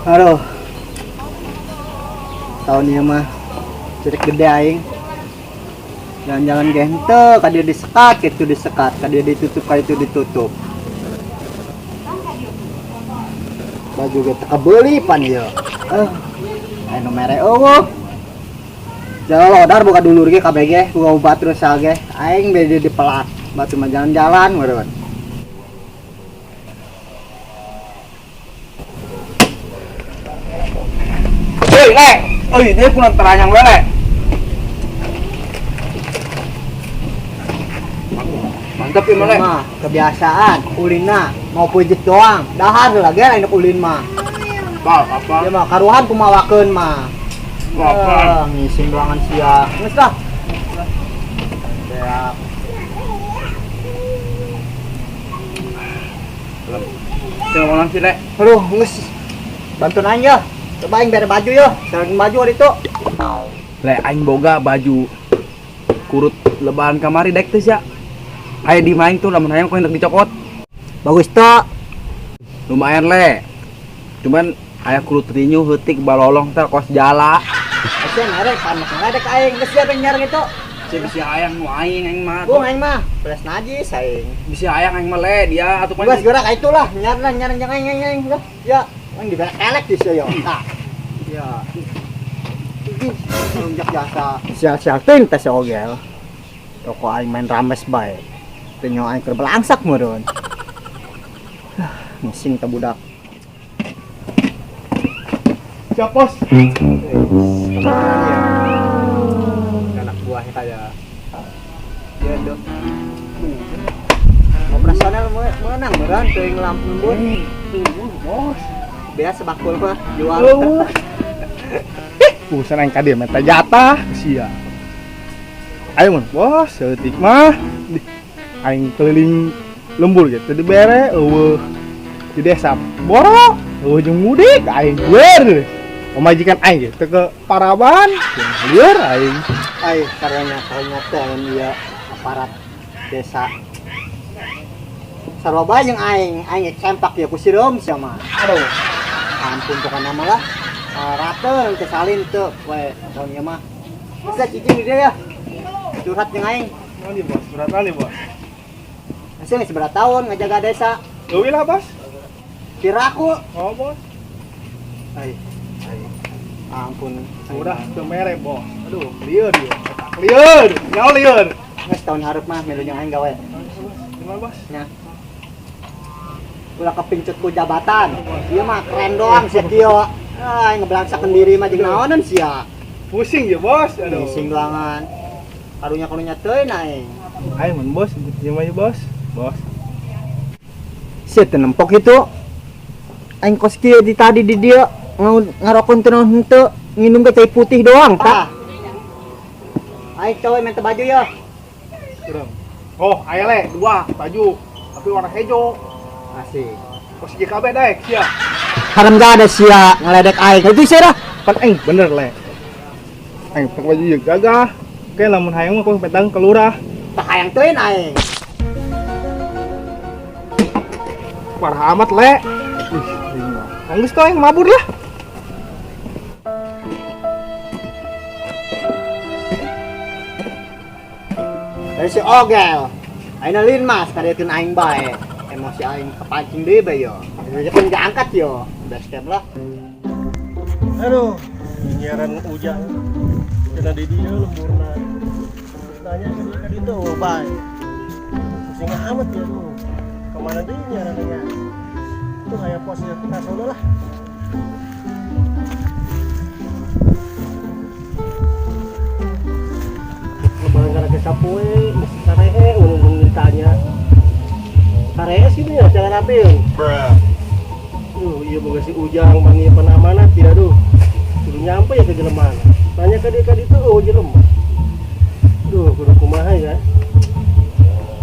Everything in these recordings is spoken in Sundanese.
Aduh. Tahun ieu mah cerik gede aing. Jalan-jalan ge henteu, ka dieu disekat, kitu disekat, ka dieu ditutup, ka ditu ditutup. Baju ge teu kabeuli pan ieu. Eh, aya nu mere euweuh. Jalan lodar boga dulur ge kabeh ge, boga batur saha ge. Aing bede dipelak, batur mah jalan-jalan meureun. Hei, Le. Euy, dia pulang teranyang we, Le. Mantap ya, Le. Mah, kebiasaan ulinna mau pujit doang. Dahar lagi lain ulin mah. Apa? Apa? Dia mah karuhan kumawakeun mah. Apa? Eh, ngising doangan sia. Geus lah. Beak. Jangan ngomong sih, Le. Aduh, geus. Bantuan aing ya. Coba aing bere baju ya. Sareng baju hari itu. Le, aing boga baju kurut lebaran kamari dek teh sia. Aya di main tuh lamun hayang ku hendak dicokot. Bagus tuh. Lumayan, Le. Cuman aya kurut rinyu heutik balolong teh kos jala. Sia ngarek panak ngarek aing geus sia nyarang itu. Sia bisi hayang nu aing aing mah. Bung aing mah belas najis aing. Bisi hayang aing mah le dia atuh Geus gerak itulah nyarang nyarang jangan aing aing aing. Ya, aing dibere elek di sia yo. Tah. Ya. Lunjak jasa. Sial-sial teuing teh si ogel. Toko aing main rames bae. Teu nyawa aing keur belangsak meureun. Ngising teh budak. Siap, Bos. Anak buahnya kayak ya dok. Operasional menang meureun teuing lampu lembur. Bos. Biasa bakul mah jual. Urusan aing ka dieu meta jatah sia. Ayo mun bos, saeutik mah. Dih, aing keliling lembur gitu dibere eueuh di desa boro eueuh jeung mudik aing lieur. Pamajikan aing gitu ke Paraban, lieur aing. Ai karunya karunya teh aya ieu aparat desa. Sarua bae jeung aing, aing ge cempak ya ku sireum sia mah. Aduh. Ampun pokona mah lah. Rate teu salin teu we tahun ieu mah. Geus cicing di dieu ya. Curhat jeung aing. Naon ieu bos? Curhat naon ieu bos? Hasil geus sabaraha tahun ngajaga desa. Leuwih lah bos. Piraku. Oh bos. Ai. Ai. Ampun. Udah teu mere bos. Aduh, lieur ieu. Lieur, nyawa lieur. Geus tahun hareup mah milu jeung aing gawe. Gimana bos? Nya. Ulah kepincut ku jabatan. Ieu mah keren doang sia kieu. Ah, ngeblangsakeun diri mah jeung naonan sia. Pusing ya bos. Aduh. Ngising doangan. Karunya-karunya teuing aing. Ayo mun bos, ieu mah bos. Bos. Sia teu nempok itu. Aing kos kieu di tadi di dieu ngarokon teu naon henteu, nginum ge cai putih doang tah. Aing cowe minta baju ya. Kurang. Oh, aya le dua baju, tapi warna hijau. Asik. Kos GKB daek sia. Haram gak ada sia ngeledek aing. Itu sia dah. Pan aing bener le. Aing pakai baju ieu gagah. Oke, lamun hayang mah kos petang ke lurah. Tah hayang teuing aing. Parah amat le. Ih, geus teh aing mabur lah. Dari si Ogel. Aing lin mas kariekeun aing bae. Emosi aing kepancing deui bae yo. Aja pun diangkat yo. Best camp lah. Aduh, nyiaran ujang. Kena di dia lemburna. Tanya ke dia tadi tuh, oh, bae. Pusing amat ya tuh. Kemana dia nyiarannya? Tuh kayak posnya kita sono lah. Lebaran karena kesapoe, mesti karehe, unung ditanya. Karehe sih nih, jangan rapi. Bruh. Duh, iya boga si Ujang mangi penamanat tidak duh. Kudu nyampe ya ke jelema. Tanya ke dia itu, oh jelema. Duh, kudu kumaha ya.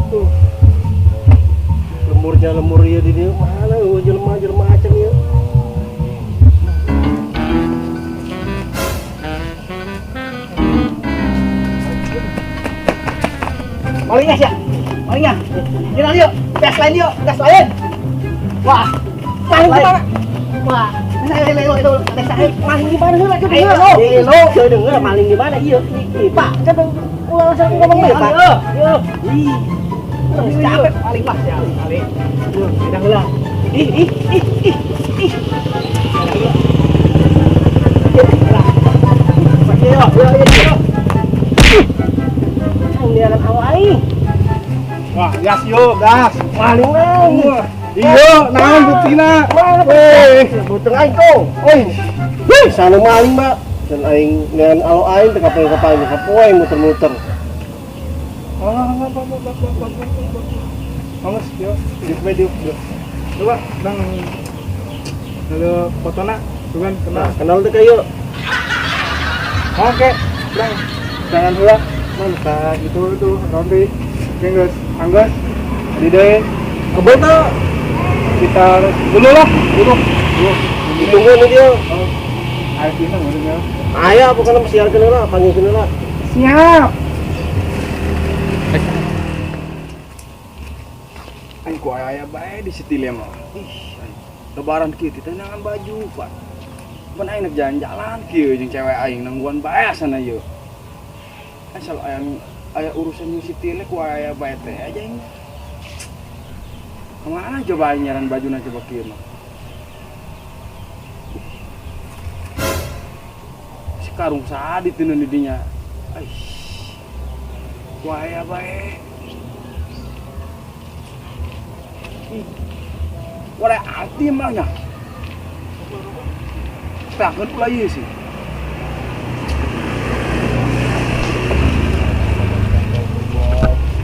Tuh. Lemurnya lemur ieu di dieu mana oh jelema jelema acan ieu. Malingnya sia. Malingnya. Jalan yuk, gas lain yuk, gas lain. Wah, Paling kemana? Wah, Maling di mana heula coba heula. Lo, denger maling di mana ieu? Ih, Pak, can ulah langsung ngomong bae, Pak. Ieu. Ih. Capek paling Pak ya kali. Udah heula. Ih, ih, ih, ih, ih. Yo, yo, yo. Aing aing. Wah, gas yo, gas. Maling naon? Iya, naon buktina? Weh, buteng aing tuh. Oi. Wih, sana maling, Mbak. Dan aing ngan alo aing teh kapal-kapal kapoe muter-muter. Ah, Angus, yo, di video. Coba, Bang. Lalu fotona, bukan kenal. Kenal teh kayo. Oke, Bang. Jangan heula. Mana itu tuh nanti. Geus, anggeus. Di deui. Kebel teh. Kita dulu lah, dulu. Dulu. Ditunggu nih dia. Oh. Ayo kita ngurusnya. Aya bukan siarkeun heula, panggilkeun heula. Siap. Aing ku aya bae di Sitilia mah. Ih, lebaran kieu teh nangan baju, Pak. Mun aing nek jalan-jalan kieu jeung cewek aing nangguan bae asana ieu. Asal aya aya urusan jeung Sitilia ku aya bae teh aja aing. Kemana coba aing nyaran bajuna coba kieu mah. Si karung sadit dina di dinya. Aish. Ku aya bae. Wala ati mah nya. Takut ulah ieu sih.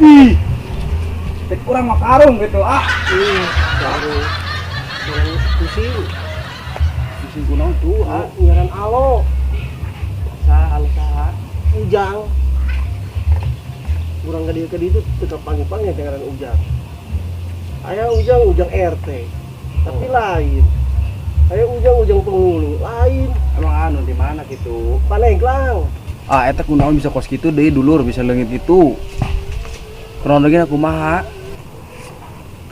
Ih. Tek urang mah karung gitu ah. Ih, karung. Urang pusing. Pusing kunaon tuh ah? Nyaran alo. Saha alo saha? Ujang. Urang ka dieu itu teu kapanggih-panggih teh ngaran Ujang. Aya Ujang, Ujang RT. Tapi lain. Aya Ujang, Ujang penghulu, lain. Emang anu di mana gitu? Paneglang. Ah, eta kunaon bisa kos kitu deui dulur bisa leungit gitu. Kronologina kumaha?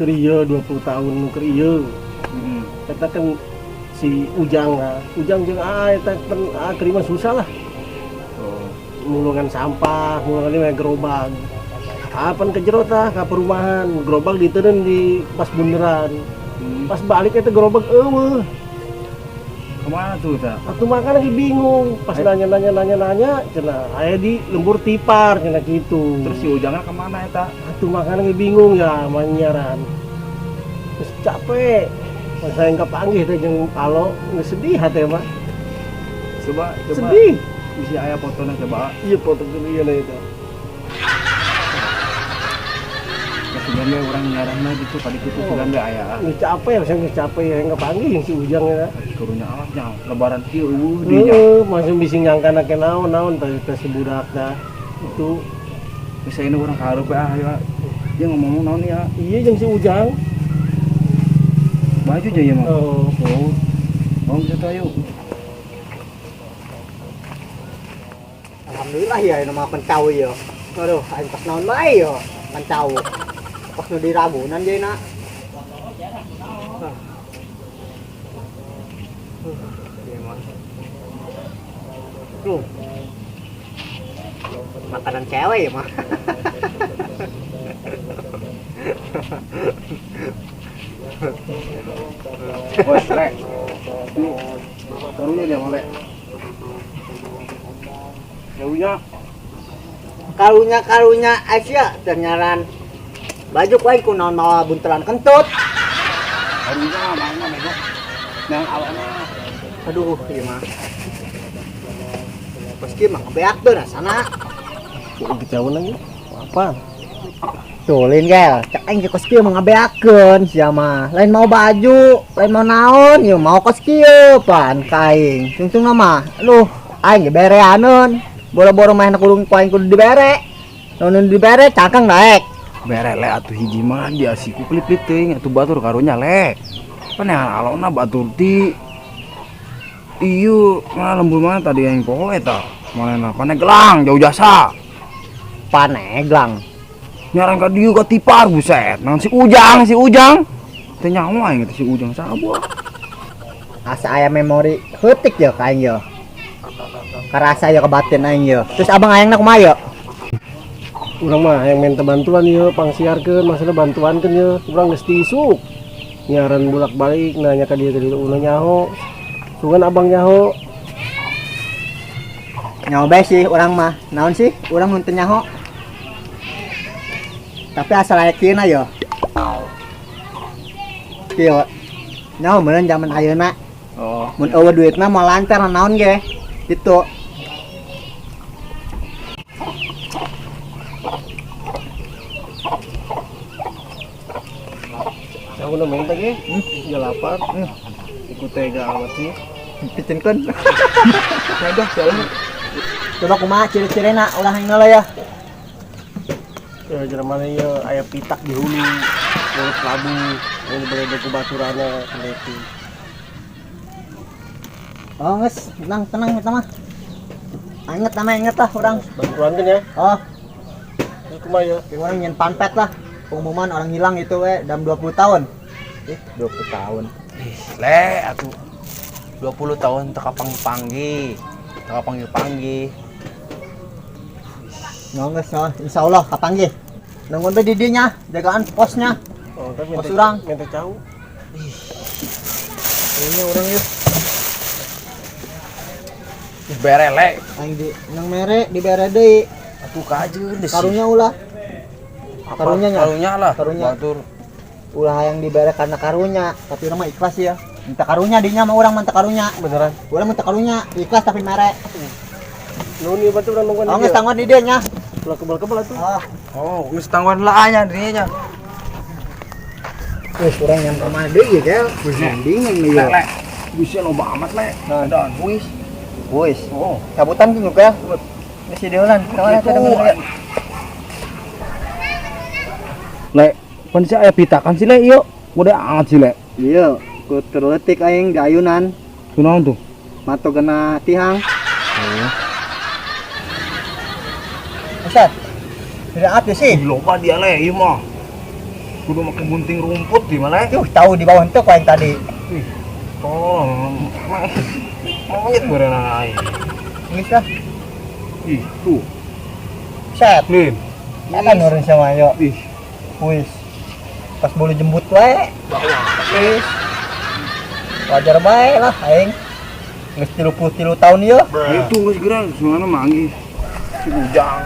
Keur ieu 20 tahun nu keur ieu. Heeh. Eta kan si Ujang, ah. Ujang jeung ah eta pen ah keur mah susah lah. Oh. Mulungan sampah, mulungan ieu gerobak. Apan ke jero tah ka perumahan, gerobak diteun di pas bunderan. Pas balik eta gerobak eueuh. Kemana tuh tah? Atuh makan lagi bingung, pas nanya-nanya cenah aya di lembur tipar cenah kitu. Terus si Ujangna kemana eta? Atuh makan lagi bingung ya manyaran. Terus capek. Pas saya kapanggih teh jeung alo geus sedih hate mah. Coba coba. Sedih. Bisa aya fotona coba. Iya foto ieu lah itu. Sebenarnya orang nyarangna gitu tadi gitu sugan ge aya. Geus capek, saya geus capek yang kapanggih jeung si Ujang eta. Karunya alat nya lebaran kieu eueuh di nya. Heeh, masih bisi nyangkana ke naon-naon teh teh si budak dah. Itu geus ayeuna urang ka hareup ah ayo. Dia ngomong naon ya? Iya jeung si Ujang. Baju aja ya mah. Oh. Oh. Oh, bisa tuh ayo. Alhamdulillah ya ini mah kencau ya. Aduh, aing pas naon bae ya. Kencau. Pas nu di Ragunan je na. Tuh. Makanan cewek ya mah. Woi, Lek. Karunya dia mah, Lek. Karunya. Karunya Asia ternyaran. Baju ku aing kunaon mawa buntelan kentut. Karunya mana bego. Nang awakna. Aduh, ieu mah. Meski mah kebeak tuh rasana. Kecauan lagi. Apa? Tulin gel, cek aing kos kieu mah ngabeakeun sia mah. Lain mau baju, lain mau naon, ieu mau kos kieu pan ka aing. Tungtungna mah, aduh, aing ge bereaneun. Boro-boro mah kudu ku aing kudu dibere. Naon dibere cangkang daek. Bere le atuh hiji mah dia siku klip-klip teuing atuh batur karunya le. Pan yang alona batur ti. Ieu mah lembur mana tadi aing poho eta. Manehna Paneglang jauh jasa. Paneglang. Nyaran ka dieu ka tipar buset. Naon si Ujang, si Ujang. Teu nyaho aing teh si Ujang saha. Asa aya memori heutik ya ka aing ye. Karasa ya ke batin aing ye. Terus abang hayangna kumaha ye? Urang mah hayang minta bantuan ye, pangsiarkeun maksudna bantuankeun ye. Urang geus tiisuk. Nyaran bolak-balik nanya ka dieu ka dieu ulah nyaho. Sugan abang nyaho. Nyaho bae sih urang mah. Naon sih? Urang mun teu nyaho. Tapi asal aya kieu na ye. Kieu. Nyaho meureun zaman ayeuna. Oh. Mun eueuh duitna moal lancar naon ge. Gitu. Aku udah main tadi, ya lapar. Ikut tega amat sih. Picenkeun. Udah, jalan. Coba kumaha ciri-cirina ulah heula ya. Ya jelema ieu aya pitak di hulu, mulut labu, ini boleh ku baturana kendeti. Oh, geus, tenang, tenang eta mah. Inget nama inget lah urang. Bantuan kan ya? Oh. Terus kumaha ya? Kayak orang nyen panpet lah. Pengumuman orang hilang itu we dalam 20 tahun. 20 tahun. Ih, le atuh 20 tahun teu kapanggih-panggih. Teu kapanggih-panggih. Nggak, geus, oh. Insyaallah kapanggih. Nungguan we di dieu nya, jagaan posnya. Oh, tapi pos urang. Minta cau. Ih. Ini urang yeuh. Bere le. Aing di nang mere dibere deui. Atuh kajeun deui. Karunya ulah. Karunya nya. Karunya lah. Karunya. Batur. Ulah yang dibere karena karunya, tapi urang mah ikhlas ya. Minta karunya dinya mah urang minta karunya. Beneran. Urang minta karunya, ikhlas tapi mere. Nuhun ieu batur urang nungguan. Oh, geus tangguan di dieu nya. Ulah kebal-kebal atuh. Oh. Oh, geus tangguan lah nya dieu nya. Wis urang nyampe mana deui ye, Gel. Bingung ieu. Le, bisa loba amat le. Nah, dan wis. Wis. Oh, cabutan tuh Gel. Geus di deulan. Kawan eta demen. Le, pan si aya pitakan sih le ieu. Udah amat sih le. Iya, ku terletik aing di ayunan. Kunaon tuh? Mato kena tihang. Oh. Ustaz, tidak ada sih. Loba dia le ieu mah. Kudu make gunting rumput di mana? Tuh, tahu di bawah henteu aing tadi. Ih, tolong. Monyet beureunan aing. Geus lah. Ih, tuh. Set. Lin. Eta nurun sama yo. Ih. Wis. Pas bolu jembut wae. Wis. Wajar bae lah aing. Geus 33 tahun ieu. Itu geus geura soalna manggih. Si Ujang.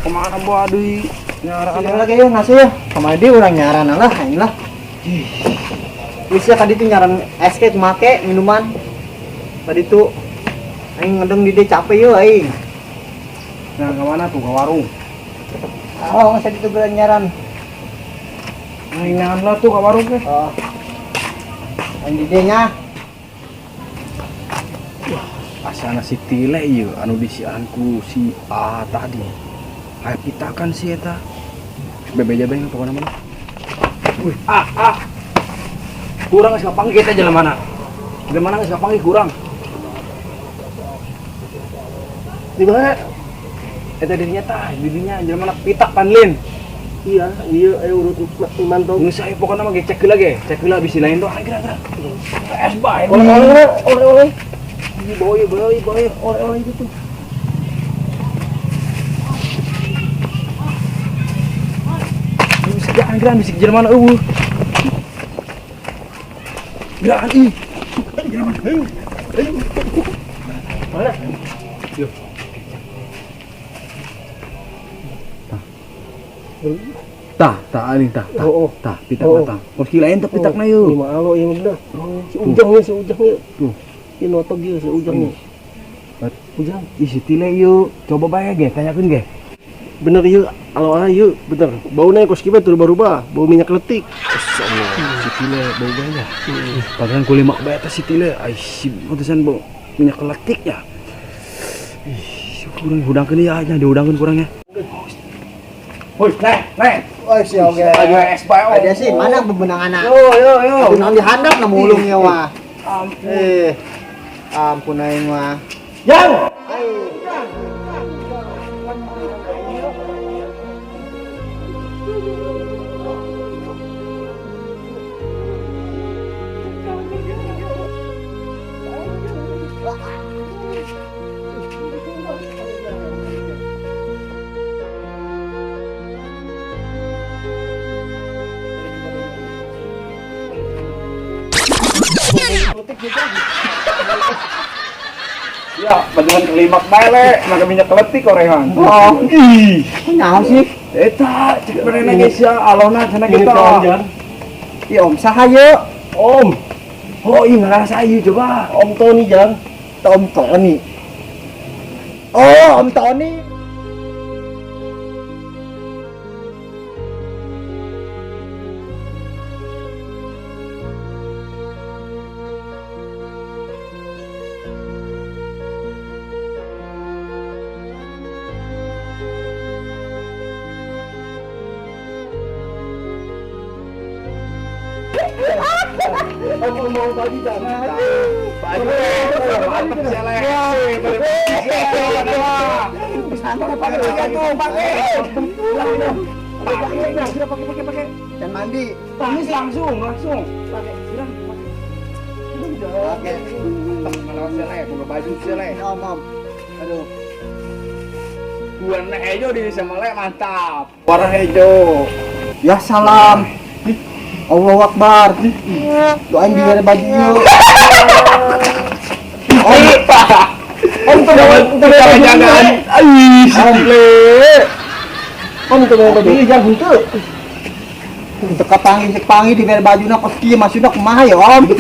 Kumaha bawa deui? Nyaran lagi yeuh nasi yeuh. Kamari deui urang nyaran lah aing lah. Wis ya tadi tuh nyaran es kek make minuman. Tadi tuh aing ngedeng di dieu capek yeuh aing. Nah, ke mana tuh? Ke warung. Oh, geus tadi tuh geura nyaran. Aing nahan lah tuh ke warung teh. Oh. Aing di dieu nya. Wah, asana si Tile ieu anu disiaran ku si A tadi. Aya pitakan si eta. Bebeja bae pokona mah. Wih, ah. Kurang geus kapanggih teh jelema mana? Jelema mana geus kapanggih kurang. Di mana? Eta dirinya tah, dirinya jelema mana pitak panlin. Iya, iya ayo urut mantau. Geus aya pokona mah ge cek heula ge, cek heula bisi lain tuh geura-geura. Es bae. Oleh-oleh, oleh-oleh. Ih, bawa bawa bawa oleh-oleh itu tuh. Bisa geura bisik jelema mana eueuh. Geura ih. Jelema. Mana? Yo. Tah, tah ini tah, tah, oh, oh. Tah, pitak oh, oh. Tah. Kursi lain tah pitakna yeuh. Lima alo ieu mah. Si Ujang nih, si Ujang nih. Tuh. Ieu notok ieu si Ujang nih. Ujang, ih si Tile ieu, coba bae ge, tanyakeun ge. Bener ieu, alo ieu, bener. Bauna kos kieu berubah, bau minyak letik. Masyaallah, si Tile bau bae nya. Padahal ku lima bae teh si Tile, ai si putusan bau minyak letik ya. Ih, kurang hudangkeun ieu nya, dihudangkeun kurangnya. Woi, nek, nek. Woi, si oge. Ayo es bae. Ada sih, mana bebenangan. Yo, yo, yo. Aduh, naon dihandap na mulung ieu mah. Ampun. Ampun aing mah. Yang. Ya, bantuan kelimak bae le, make minyak keletik korehan. Oh, ih, nyaho sih. Eta, cek berenang geus ya, alona cenah kita. Ih, Om saha ye? Om. Oh, ih ngerasa ieu coba. Om Tony, Jang. Om Tony. Oh, Om Tony. Om mau baju Jang. Baju mantep sih le. Pakai. Dan mandi. Tangis langsung. Pakai. Pakai. Mana sih le, buka baju sih le. Om. Aduh. Warna hijau di sama le mantap. Warna hijau. Ya salam. Allahu Akbar. Doain biar baju yuk. Om tuh jangan. Ih, le. Om tuh mau baju jangan henteu. Untuk kapangi cek pangi di biar bajuna kos kieu maksudna kumaha ya, Om?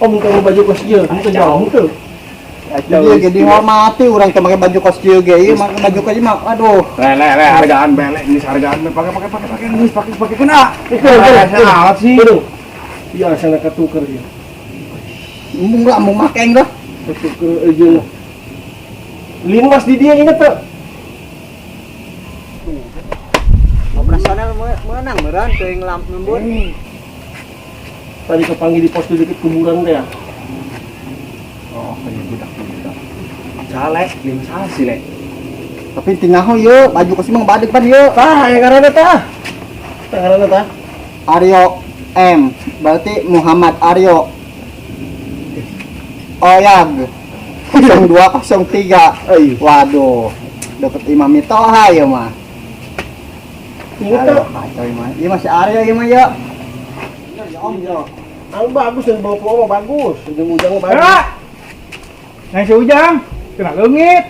Om tuh mau baju kos kieu, henteu jauh henteu. Jadi ge dihormati urang teh make baju kos kieu ge, ieu make baju kos mah aduh. Le hargaan bae le, geus hargaan bae pakai geus pakai kena. Alat sih. Iya, sana ketuker dia. Embung lah, mau make aing lah. Ketuker jeung linmas di dia inget tuh. Operasional menang meureun teuing lembur. Tadi kepanggil di pos deket kuburan teh ya. Oh, kayak budak. Calek, lima salah sih, Le. Tapi tingaho ye, baju kos mah badeg pan ye. Tah, aya ngaranna tah. Tah ngaranna tah. Aryo M, berarti Muhammad Aryo. Oyag 0203. Waduh, deket Imam Mitoha ya mah. Ingat tuh. Kacau mah. Iya masih Aryo ieu mah ya. Ya Om yo. Anu bagus dan bawa ke Om bagus, jeung Ujang bagus. Nang si Ujang, kena leungit.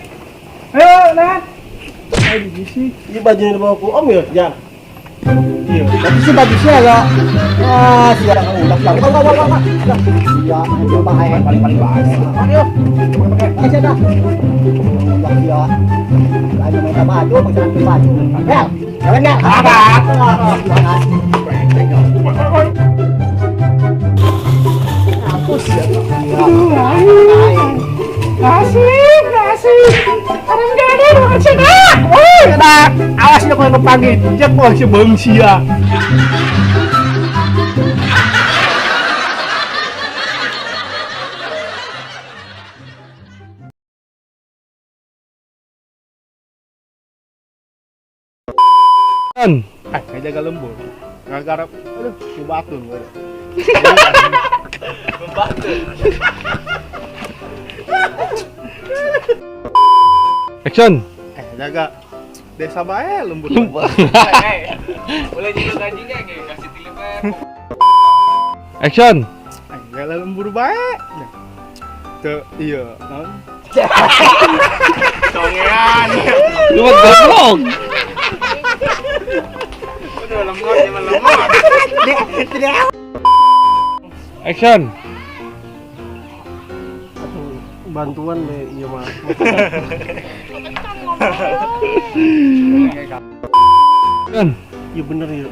Ayo, Nan. Ayo di sini. Ini bajunya dibawa ke Om ya, Jang. Iya. Tapi sih bagusnya ya. Wah, siap udah udah. Bawa. Iya, coba ayo paling bagus. Ayo. Pakai dah. Udah ya. Ayo minta baju, pakai baju. Gel. Jalan gel. Apa? Asik. Orang gak ada, orang cedak. Woi, cedak. Awas ya kalau kepanggil. Cek wah si bangsia. Jaga lembur. Gara-gara aduh, kubatun gue. Action. Jaga desa bae lembur. Boleh juga gajinya kayak kasih tilipet. Action. Jaga lembur bae. Tuh, iya, non. Congean. Lu mah goblok. Udah lembur, jangan lembur. Action. Bantuan deh, iya mah. Kan? Iya bener ya.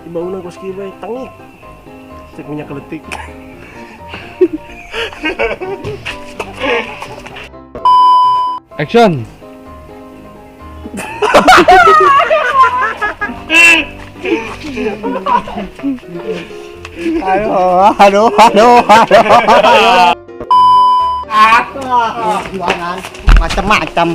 Dibangunan kos kieu bae tengik. Cek minyak keletik. Action. Aduh. Jualan macam-macam.